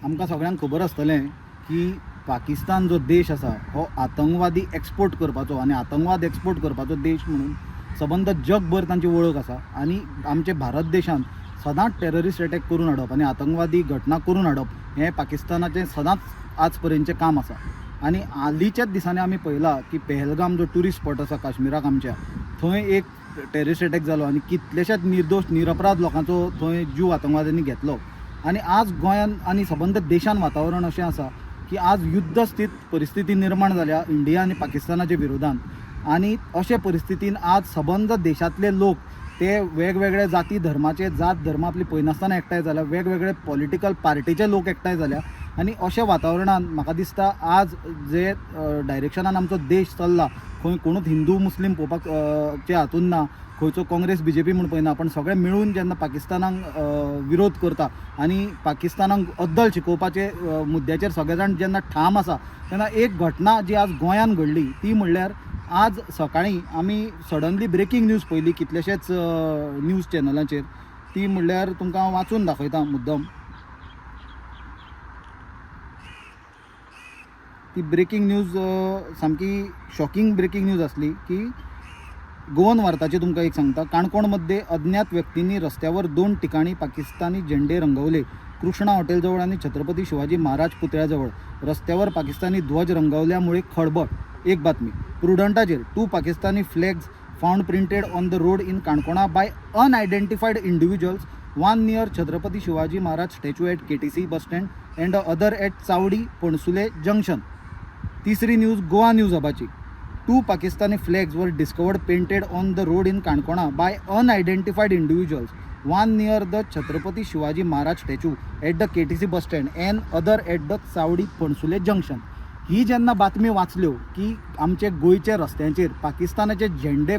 आमकां सगळ्यांक खबर आसतलें की पाकिस्तान जो देश आसा हो आतंकवादी एक्सपोर्ट करपाचो आनी आतंकवाद एक्सपोर्ट करपाचो देश म्हणून सबंद जगभर तांची वळख आसा. आनी आमचे भारत देशांत सदांच टेररिस्ट अटॅक करून हाडप आनी आतंकवादी घटना करून हाडप हें पाकिस्तानाचें सदांच आज पर्यंतचें काम आसा. आनी हालींच्याच दिसांनी आमी पळयलां की पेहलगाम जो ट्युरिस्ट स्पॉट आसा काश्मिराक आमच्या, थंय एक टेररिस्ट अटॅक जालो आनी कितलेशेच निर्दोश निरपराध लोकांचो थंय जीव आतंकवाद्यांनी घेतलो. आनी आज गोंयान आनी सबंद देशान वातावरण अशें आसा की आज युद्धस्थित परिस्थिती निर्माण जाल्या इंडिया आनी पाकिस्तानाच्या विरोधान. आनी अशे परिस्थितीन आज सबंद देशांतले लोक ते वेगवेगळे जाती धर्माचे जात धर्म आपली पळयनासतना एकठांय जाल्या, वेगवेगळे पॉलिटिकल पार्टीचे लोक एकठांय जाल्या. आनी अशा वातावरणान म्हाका दिसता आज जे डायरेक्शनान आमचो देश चल्ला, खंय कोणूच हिंदू मुस्लीम पळोवपाक चे हातून ना, खंयचो काँग्रेस बीजेपी म्हूण पळयना, पण सगळे मेळून जेन्ना पाकिस्तानाक विरोध करता आनी पाकिस्तानाक अद्दल शिकोवपाचे मुद्द्याचेर सगळे जाण जेन्ना ठाम आसा तेन्ना एक घटना जी आज गोंयान घडली ती म्हणल्यार आज सकाळीं आमी सडनली ब्रेकींग न्यूज पळयली कितलेशेच न्यूज चॅनलांचेर. ती म्हणल्यार तुमकां हांव वाचून दाखयता मुद्दम. ती ब्रेकींग न्यूज सामकी शॉकिंग ब्रेकींग न्यूज आसली की गोवन वार्ताचे तुमकां एक सांगता. काणकोणमध्ये अज्ञात व्यक्तींनी रस्त्यावर 2 ठिकाणी पाकिस्तानी झेंडे रंगवले. कृष्णा हॉटेलजवळ आणि छत्रपती शिवाजी महाराज पुतळ्याजवळ रस्त्यावर पाकिस्तानी ध्वज रंगवल्यामुळे खळबळ. एक बातमी प्रुडंटाचेर 2 Pakistani flags found printed on the road in Canacona by unidentified individuals, 1 near Chhatrapati Shivaji Maharaj statue at KTC bus stand and other at Chavdi Pansule junction. तिसरी न्यूज गोवा न्यूज हबाची. 2 Pakistani flags were discovered painted on the road in Canacona by unidentified individuals, 1 near the Chhatrapati Shivaji Maharaj statue at the KTC bus stand and other at the Chavdi Pansule junction. ही जेन्ना बातमी वाचल्यो की आमचे गोंयच्या रस्त्यांचेर पाकिस्तानाचे झेंडे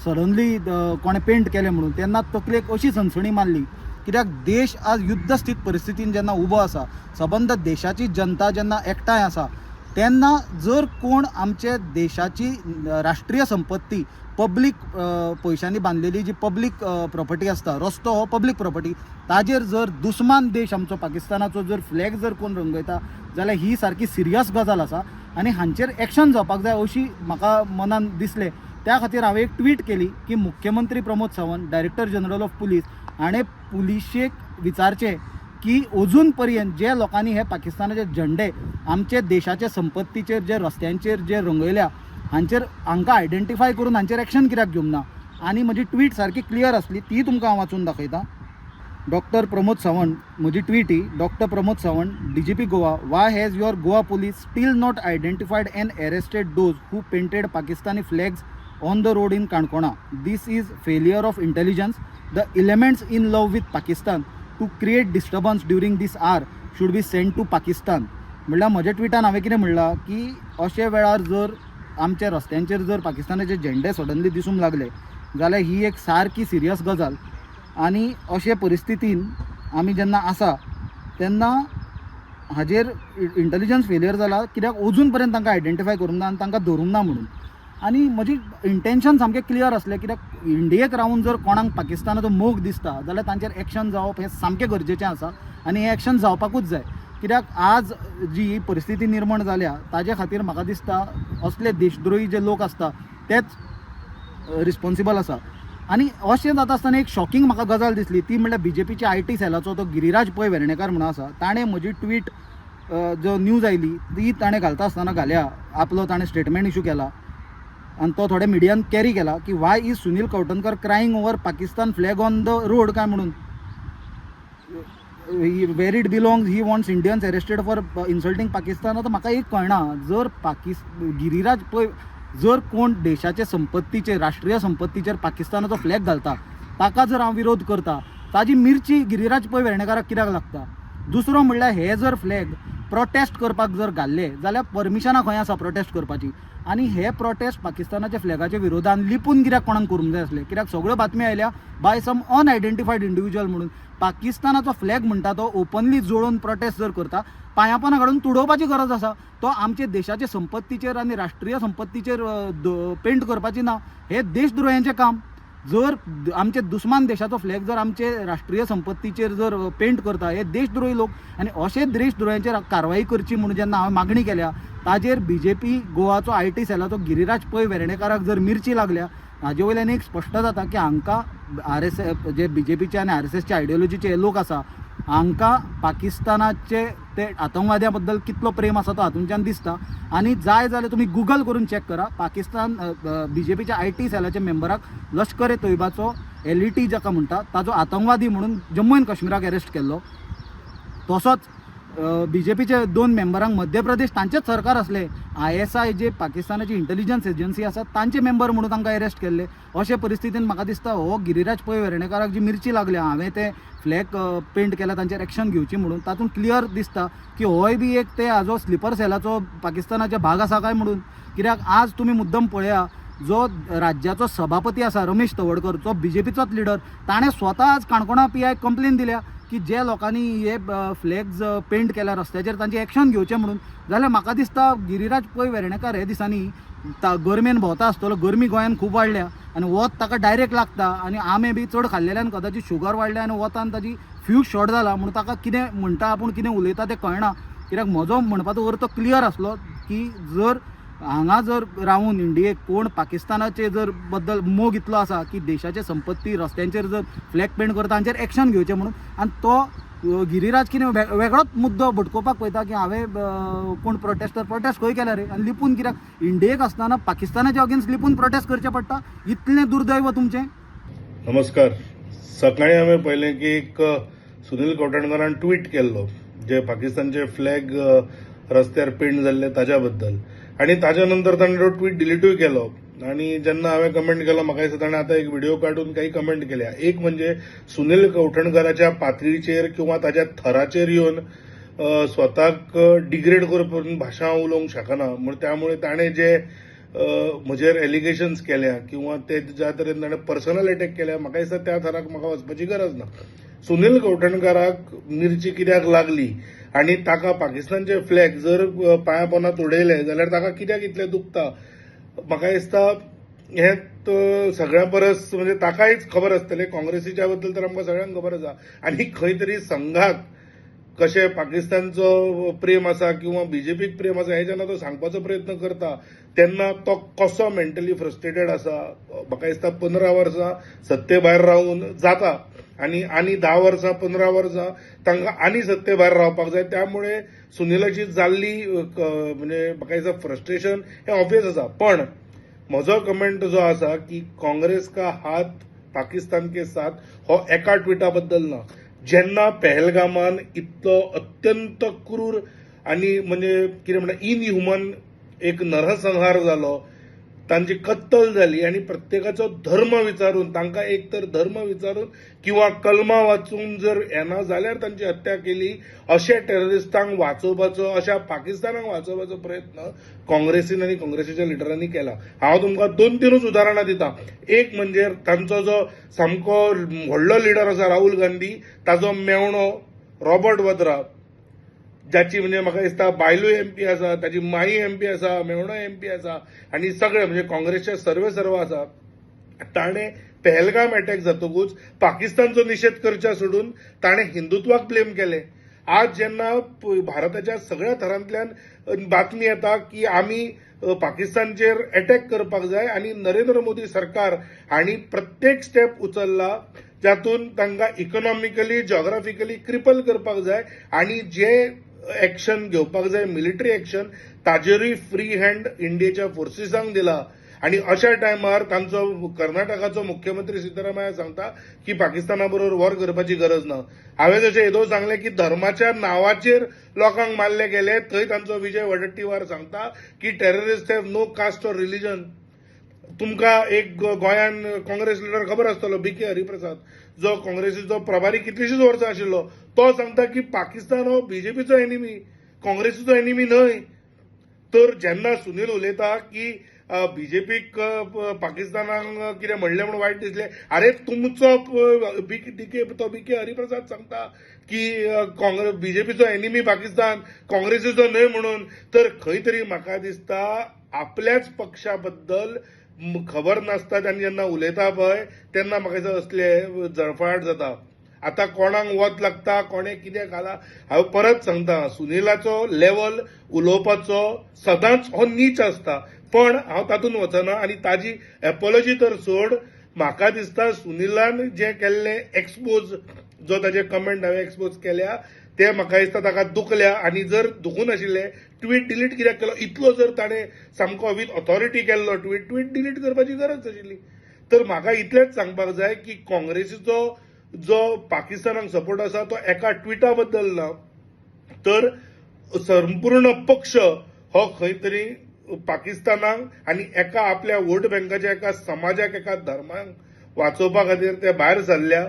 suddenly कोणें paint केले म्हणून, तेन्ना तकलेक अशी सणसणी मारली. कित्याक देश आज युद्धस्थित परिस्थितीन जेन्ना उबो आसा, सबंद देशाची जनता जेन्ना एकठांय आसा, तेन्ना जर कोण आमचे देशाची राष्ट्रीय संपत्ती पब्लीक पयशांनी बांदलेली जी पब्लीक प्रॉपर्टी आसता, रस्तो हो पब्लीक प्रॉपर्टी, ताजेर जर दुस्मान देश आमचो पाकिस्तानाचो जर फ्लॅग जर कोण रंगयता जाल्यार ही सारकी सिरियस गजाल आसा आनी हांचेर एक्शन जावपाक जाय अशी म्हाका मनान दिसलें. त्या खातीर हांवें एक ट्वीट केली की मुख्यमंत्री Pramod Sawant, director general of police हाणें पुलिशेक विचारचें की अजून पर्यंत जे लोकांनी हे पाकिस्तानाचे झेंडे आमचे देशाचे संपत्तीचेर जे रस्त्यांचेर जे रंगयल्या हांचेर हांकां आयडेंटिफाय करून हांचेर एक्शन कित्याक घेवंक ना. आनी म्हजी ट्वीट सारकी क्लियर आसली, ती तुमकां हांव वाचून दाखयता. डॉक्टर प्रमोद सावंत, म्हजी tweet he, doctor Pramod Sawant, DGP Goa, why has your Goa police still not identified and arrested those who painted Pakistani flags on the road in Canacona? This is failure of intelligence. The elements in love with Pakistan to create disturbance during this hour should be send to Pakistan. म्हणल्यार म्हज्या ट्विटान हांवें कितें म्हणलां की अशे वेळार जर आमच्या रस्त्यांचेर जर पाकिस्तानाचे झेंडे सडनली दिसूंक लागले जाल्यार ही एक सारकी सिरियस गजाल. आनी अशे परिस्थितीन आमी जेन्ना आसा तेन्ना हाजेर इंटेलिजन्स फेलियर जाला, कित्याक अजून पर्यंत तांकां आयडेंटिफाय करूंक ना आनी तांकां धरूंक ना म्हणून. आनी म्हजी इंटेन्शन सामकें क्लियर आसलें, कित्याक इंडियेक रावन जर कोणाक पाकिस्तानाचो मोग दिसता जाल्यार तांचेर एक्शन जावप हें सामकें गरजेचें आसा आनी हें एक्शन जावपाकूच जाय. कित्याक आज जी ही परिस्थिती निर्माण जाल्या ताजे खातीर म्हाका दिसता असले देशद्रोही जे लोक आसता तेच रिस्पॉन्सिबल आसा. आनी अशें जाता आसतना एक शॉकिंग म्हाका गजाल दिसली, ती म्हणल्यार बीजेपीच्या I T सेलाचो तो गिरिराज पै वेर्णेकार म्हणून आसा, ताणें म्हजी ट्वीट जो न्यूज आयली ती ताणें घालता आसतना घाल्या, आपलो ताणें स्टेटमेंट इशू केला आनी तो थोड्या मिडियान कॅरी केला की why is Sunil Kavthankar crying over Pakistan flag on the road काय म्हणून, where it belongs, he wants Indians arrested for insulting Pakistan. आतां म्हाका एक कळना, जर गिरिराज पै जर कोण देशाचे संपत्तीचेर राष्ट्रीय संपत्तीचेर पाकिस्तानाचो फ्लॅग घालता ताका जर हांव विरोध करता ताजी मिरची गिरिराज पै वेर्णेकाराक कित्याक लागता? दुसरो म्हणल्यार हे जर फ्लॅग प्रोटेस्ट करपाक जर घाल्ले जाल्यार परमिशनां खंय आसा प्रोटेस्ट करपाची? आनी हे प्रोटेस्ट पाकिस्तानाच्या फ्लॅगाच्या विरोधान लिपून कित्याक कोणाक करूंक जाय आसले? कित्याक सगळ्यो बातमी आयल्या बाय सम अनआयडेंटिफायड इंडिविज्युअल म्हणून. पाकिस्तानाचो फ्लॅग म्हणटा तो ओपनली जळोवन प्रोटेस्ट जर करता, पांयापना काडून तुडोवपाची गरज आसा. तो आमचे देशाचे संपत्तीचेर आनी राष्ट्रीय संपत्तीचेर पेंट करपाची ना, हे देशद्रोह्यांचें काम. जर आमचे दुस्मान देशाचो फ्लॅग जर आमचे राष्ट्रीय संपत्तीचेर जर पेंट करता, हे देशद्रोही लोक आनी अशे देशद्रोह्यांचेर कारवाई करची म्हणून जेन्ना हांवें मागणी केल्या, ताजेर बीजेपी गोवाचो IT सेलाचो गिरिराज पै वेर्णेकाराक जर मिरची लागल्या, हाजे वयल्यान एक स्पश्ट जाता की हांकां आरएसएस जे बीजेपीचे आनी आरएसएसचे आयडियोलॉजीचे हे लोक आसा, हांकां पाकिस्तानाचे ते आतंकवाद्या बद्दल कितलो प्रेम आसा तो हातूंतल्यान दिसता. आनी जाय जाल्यार तुमी गुगल करून चॅक करा, Pakistan बीजेपीच्या IT सेलाच्या मेंबराक Lashkar A तोयबाचो LET जाका म्हणटा ताजो आतंकवादी म्हणून जम्मू एंड काश्मीराक अरेस्ट केल्लो. तसोच बीजेपीचे दोन मेंबरांक मध्य प्रदेश तांचेच सरकार आसले, आयएसआय जे पाकिस्तानाची इंटेलिजन्स एजन्सी आसा तांचे मेंबर म्हणून तांकां अरेस्ट केल्ले. अशे परिस्थितीन म्हाका दिसता हो गिरिराज पै वेर्णेकाराक जी मिरची लागल्या, हांवें ते फ्लॅग पेंट केला तांचेर एक्शन घेवची म्हणून, तातूंत क्लियर दिसता की होय बी एक ते हाजो स्लिपर सेलाचो पाकिस्तानाचे भाग आसा काय म्हणून. कित्याक आज तुमी मुद्दम पळया, जो राज्याचो सभापती आसा रमेश तवडकर, जो बीजेपीचोच लिडर, ताणें स्वता आज काणकोणा पीआय कंप्लेन दिल्या की जे लोकांनी हे फ्लॅग्स पेंट केल्या रस्त्याचेर तांची एक्शन घेवचें म्हणून. जाल्यार म्हाका दिसता गिरिराज पै वेर्णेकार हे दिसांनी गरमेन भोंवता आसतलो. गरमी गोंयांत खूब वाडल्या आनी वत ताका डायरेक्ट लागता आनी आमे बी चड खाल्लेल्यान कदाचित शुगर वाडल्या आनी वतान ताजी फ्यूज शॉर्ट जाला म्हणून ताका कितें म्हणटा, आपूण कितें उलयता तें कळना. कित्याक म्हजो म्हणपाचो अर्थ क्लियर आसलो की जर हांगा जर रावून इंडियेक कोण पाकिस्तानाचे जर बद्दल मोग इतलो आसा की देशाचे संपत्ती रस्त्यांचेर जर फ्लॅग पेंट करता तांचेर एक्शन घेवचें म्हणून, आनी तो गिरिराज कितें वेगळोच मुद्दो भटकोवपाक पळयता की हांवें कोण प्रोटेस्टर प्रोटेस्ट खंय केला रे? आनी लिपून कित्याक इंडियेक आसतना पाकिस्तानाच्या अगेन्स्ट लिपून प्रोटेस्ट करचें पडटा? इतलें दुर्दैव तुमचें. नमस्कार. सकाळी हांवें पळयलें की एक सुनील कवठणकारान ट्वीट केल्लो जे पाकिस्तानचे फ्लॅग रस्त्यार पेंट जाल्ले ताज्या बद्दल आनी ताज्या नंतर ताणें तो ट्वीट डिलिटूय केलो. आनी जेन्ना हांवें कमेंट केलो, म्हाका दिसता ताणें आतां एक व्हिडिओ काडून काही कमेंट केल्या. एक म्हणजे सुनील कवठणकाराच्या पातळीचेर किंवा ताज्या थराचेर येवन स्वताक डिग्रेड करून भाशा उलोवंक शकना म्हूण त्यामुळे ताणें जे म्हजेर एलिगेशन्स केल्या किंवा ते ज्या तरेन ताणें पर्सनल अटॅक केल्या, म्हाका दिसता त्या थराक म्हाका वचपाची गरज ना. सुनील कवठणकाराक मिरची कित्याक लागली आनी ताका पाकिस्तानचे फ्लॅग जर पांया पोंदा उडयले जाल्यार ताका कित्याक इतलें दुखता, म्हाका दिसता हें सगळ्यां परस म्हणजे ताकायच खबर आसतलें. काँग्रेसीच्या बद्दल तर आमकां सगळ्यांक खबर आसा आनी खंय तरी संघाक कशें पाकिस्तानचो प्रेम आसा किंवा बीजेपीक प्रेम आसा हें जेन्ना तो सांगपाचो प्रयत्न करता तेन्ना तो कसो मेंटली फ्रस्ट्रेटेड आसा. म्हाका दिसता 15 वर्सां सत्ते भायर रावून जाता आनी आनी 10 वर्सां, 15 वर्सां तांकां आनी सत्ते भायर रावपाक जाय. त्यामुळे सुनिलाची जाल्ली म्हणजे म्हाका दिसता फ्रस्ट्रेशन हें ऑब्वियस आसा. पण म्हजो कमेंट जो आसा की काँग्रेस का हात पाकिस्तान के साथ हो एका ट्विटा बद्दल ना. जेन्ना पेहलगामान इतलो अत्यंत क्रूर आनी म्हणजे कितें म्हणटा इनह्युमन एक नरसंहार जालो, तांची कत्तल जाली आनी प्रत्येकाचो धर्म विचारून तांकां एक तर धर्म विचारून किंवा कलमा वाचून जर येना जाल्यार तांची हत्या केली, अशे टेररिस्टांक वाचोवपाचो, अशा पाकिस्तानाक वाचोवपाचो प्रयत्न काँग्रेसीन आनी काँग्रेसीच्या लिडरांनी केला. हांव तुमकां दोन तिनूच उदाहरणां दिता. एक म्हणजे तांचो जो सामको व्हडलो लिडर आसा राहुल गांधी, ताजो मेवणो रॉबर्ट वद्रा, जाची म्हणजे म्हाका दिसता बायलूय एमपी आसा, ताची माई एमपी आसा, मेवणो एमपी आसा आनी सगळे म्हणजे काँग्रेसचे सर्वे सर्व आसा, ताणें पेहलगाम अटॅक जातकूच पाकिस्तानचो निशेध करच्या सोडून ताणें हिंदुत्वाक ब्लेम केलें. आज जेन्ना भारताच्या सगळ्या थरांतल्यान बातमी येता की आमी पाकिस्तानचेर अटॅक करपाक जाय आनी नरेंद्र मोदी सरकार हांणी प्रत्येक स्टेप उचलला जातून तांकां इकॉनॉमिकली, जॉग्राफिकली क्रिपल करपाक जाय आनी जे एक्शन घेवपाक जाय मिलिटरी एक्शन ताजेरूय फ्री हँड इंडियेच्या फोर्सिसांक दिला आनी अशा टायमार तांचो कर्नाटकाचो मुख्यमंत्री सिद्धरामय्या सांगता की पाकिस्ताना बरोबर वॉर करपाची गरज ना. हांवें जशें येदोळ सांगलें की धर्माच्या नांवाचेर लोकांक मारले गेले, थंय तांचो विजय वडट्टीवार सांगता की terrorist have no caste or religion. तुमकां एक गोंयान काँग्रेस लिडर खबर आसतलो, बी के हरिप्रसाद, जो काँग्रेसीचो प्रभारी कितलीशींच वर्सां आशिल्लो, तो सांगता की पाकिस्तान हो बीजेपीचो एनिमी, काँग्रेसीचो एनिमी न्हय. तर जेन्ना सुनील उलयता की बीजेपीक पाकिस्तानाक कितें म्हणलें म्हूण वायट दिसलें, अरे तुमचो डी के तो बी के हरिप्रसाद सांगता की काँग्रेस बीजेपीचो एनिमी पाकिस्तान, काँग्रेसीचो न्हय म्हणून. तर खंय तरी म्हाका दिसता आपल्याच पक्षा बद्दल खबर नासता आनी जेन्ना उलयता पळय तेन्ना म्हाका दिसता असले जळफळाट जाता. आतां कोणाक वत लागता, कोणें कितें घाला, हांव परत सांगता, सुनिलाचो लेवल उलोवपाचो सदांच हो नीच आसता, पण हांव तातूंत वचना. आनी ताजी एपोलॉजी तर सोड, म्हाका दिसता सुनिलान जें केल्लें एक्सपोज, जो ताजे कमेंट हांवें एक्सपोज केल्या ते म्हाका दिसता ताका दुखल्या. आनी जर दुखूं नाशिल्लें, ट्वीट डिलीट कित्याक केलो? इतलो जर ताणें सामको वीथ ऑथॉरिटी केल्लो ट्वीट, ट्वीट डिलीट करपाची गरज नाशिल्ली. तर म्हाका इतलेंच सांगपाक जाय की काँग्रेसीचो जो पाकिस्तानाक सपोर्ट आसा तो एका ट्विटा बद्दल ना, तर संपूर्ण पक्ष हो खंय तरी पाकिस्तानाक आनी एका आपल्या वोट बँकाच्या, एका समाजाक, एका धर्माक वाचोवपा खातीर ते भायर सरल्या.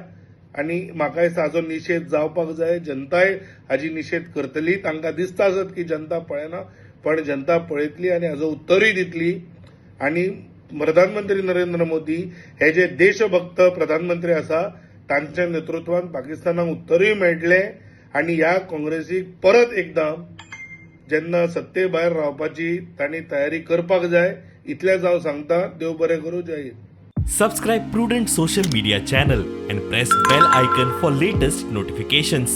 आनी म्हाका दिसता हाचो निशेध जावपाक जाय. जनताय हाजी निशेध करतली. तांकां दिसता आसत की जनता पळयना, पण जनता पळयतली आनी हाजो उत्तरूय दितली. आनी प्रधानमंत्री नरेंद्र मोदी हे जे देशभक्त प्रधानमंत्री आसा, तांच्या नेतृत्वान पाकिस्तानाक उत्तरूय मेळटलें आनी ह्या काँग्रेसीक परत एकदां जेन्ना सत्ते भायर रावपाची तांणी तयारी करपाक जाय, इतलेंच हांव सांगता. देव बरें करूं. जय Hind. Subscribe Prudent Social Media channel and press bell icon for latest notifications.